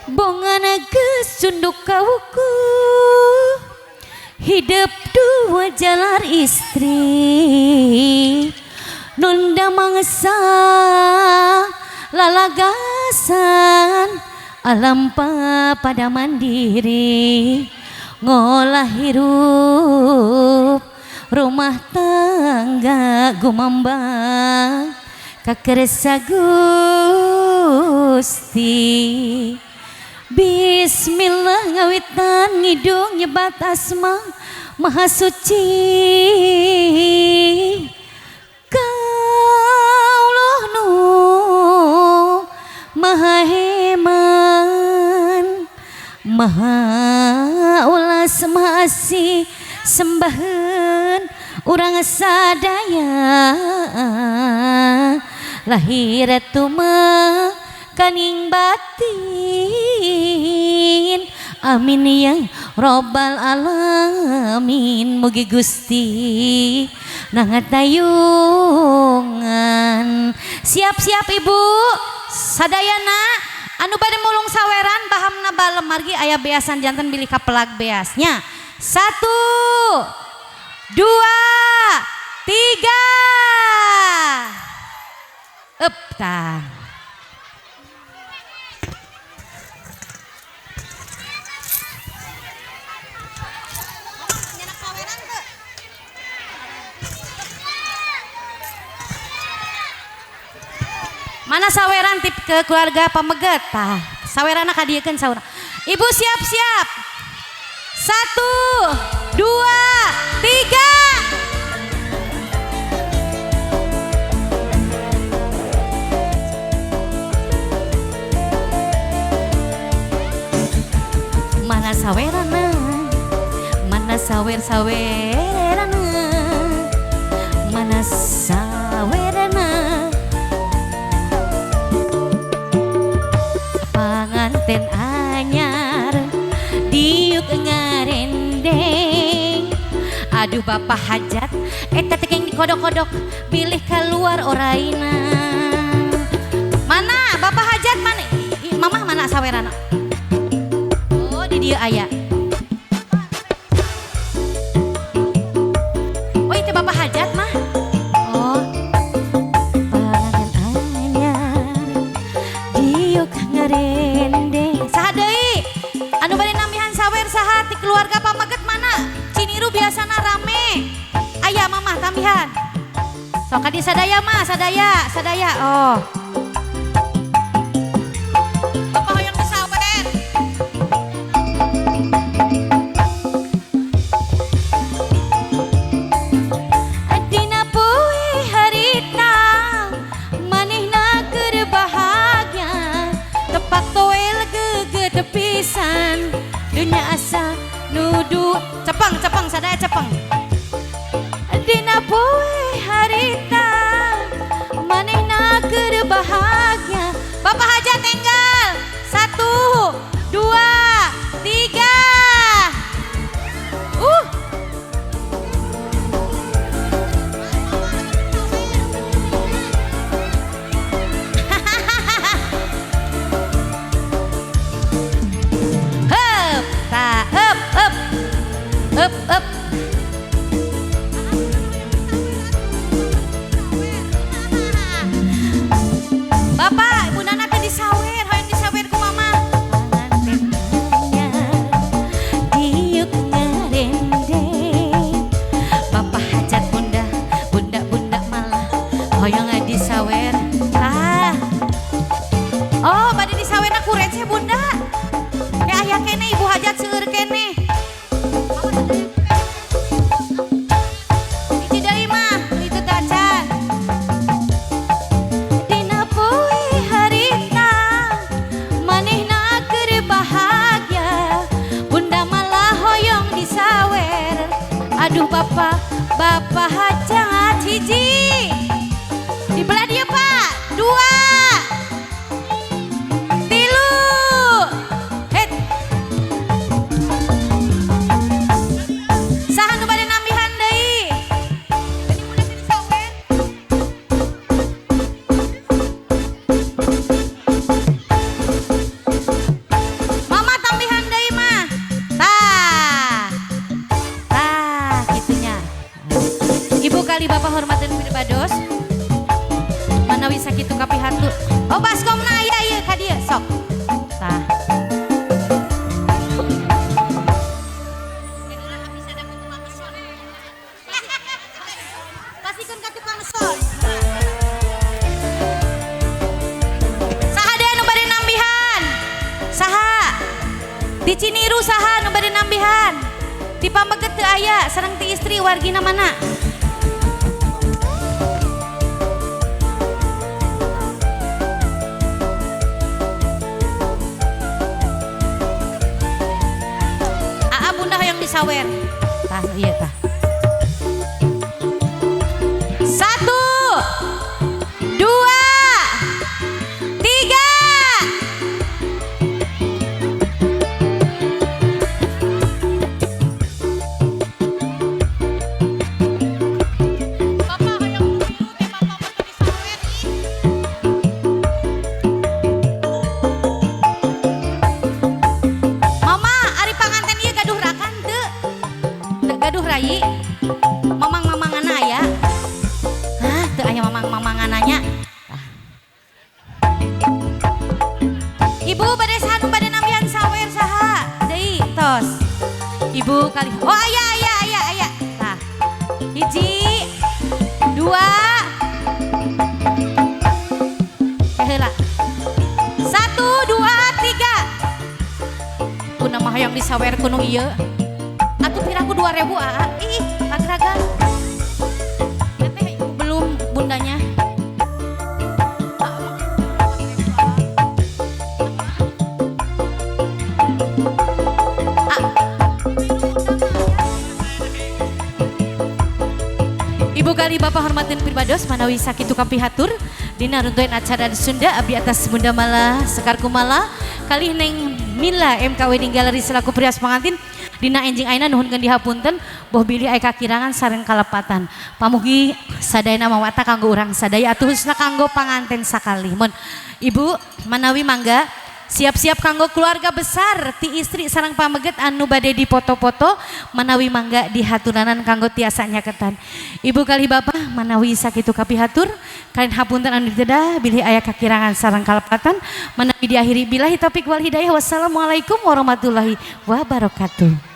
Bongana geus cunduk ka wuku, hidup dua jalar istri, nunda mangsa lalagasan alam pada mandiri, ngolah hirup rumah tangga gumambang kakersa Gusti. Bismillah ngawitan ngidung nyebat asma maha suci kaulah nu maha heman maha ulas maha asih sembahan urang sadaya lahir tuma kaning batin amin ya robbal alamin. Mugi Gusti nangatayungan. Siap-siap ibu sadayana anu bade mulung saweran bahamna balem margi aya beasan janten bilih kapelag beasnya. 1 2 3. Up tah. Mana saweran tip ke keluarga pameget tah. Sawerana kadiekeun saweran. Ibu siap-siap. 1 2 3. Mana sawerana, mana sawer-sawerana, mana sawerana. Panganten anyar diuk ngarendeng. Aduh bapak hajat eta teh geng dikodok-kodok pilih keluar oraina. Mana bapak hajat mana? Mamah mana sawerana? Oh di dieu aya. Oh itu bapak hajat mah. Oh panganten anyar diuk ngarendeng. Saha deui anu bade nambihan sawer saha ti keluarga pameget mana? Ciniru biasana rame. Aya mamah tambihan. Sok ka di sadaya mah, sadaya, sadaya. Oh. Bapak hoyong disawer. Dina poe harita manehna keur bahagia, tepak toel geget pisan dunya asa nudu. Cepeng cepeng sadaya cepeng. Dina poe harita manehna keur bahagia. Bapak hajat enggal. 1 2 3. Hup ta hup hup hup hup. Bapak, Ibu Nana teh disawer, hoyong disawer ku mama. Panganten anyar diuk ngarendeng. Bapak hajat bunda, bunda bunda malah hoyong disawer. Tah. Oh, bade disawerna ku receh bunda. Kayak aya keneh ibu hajat seueur keneh. Hiji deui mah, nu itu teh acan. Dina poe harita manehna keur bahagia, bunda malah hoyong disawer. Aduh bapak, bapak hajat hiji. Di belah dia pak, 2 3. Het. Saha nu bade nambihan deui? Ini bunda teh disawer. Di Ciniru saha nu bade nambihan? Di Pameget teu aya, sareng ti istri wargina mana? Aa bunda hoyong disawer. Tah ieu tah. 1 2 3. Bapak hoyong nu milu teh bapak mah teu disawer ih. Mama, ari panganten ieu gaduh rakan teu? Teu gaduh rai? Mamang-mamangana aya? Hah, teu aya mamang-mamangana nya. Tah. Ibu bade saha nu bade nambihan sawer saha? Deui tos. Ibu kali. Oh aya aya aya aya. Tah. 1 2 heula. 1 2 3. Kuna mah hayang disawer kuno ieu. Atuh piraku 2000 aa. Ih, ragragan. Teteh belum bundanya. Ibu kali bapak hormatin pribados manawi sakitu kampihatur dina runtuyan acara di Sunda abdi atas Bunda Mala Sekar Kumala kali Neng Mila MK Wedding Gallery selaku prias pengantin dina enjing aina nuhunkeun dihapunten boh bilih aya kakirangan sareng kalepatan pamugi sadayana mawata kanggo urang sadaya atuh khususna kanggo panganten sakali. Mun ibu manawi mangga siap-siap kanggo keluarga besar ti istri sareng pameget anu bade dipoto-poto manawi mangga dihaturanan kanggo tiasa nyaketan. Ibu kali bapak manawi sakitu kapihatur kalian hapunten anu ditedah bilih aya kakirangan sareng kalepatan manawi diakhiri billahi taufik wal hidayah wassalamualaikum warahmatullahi wabarakatuh.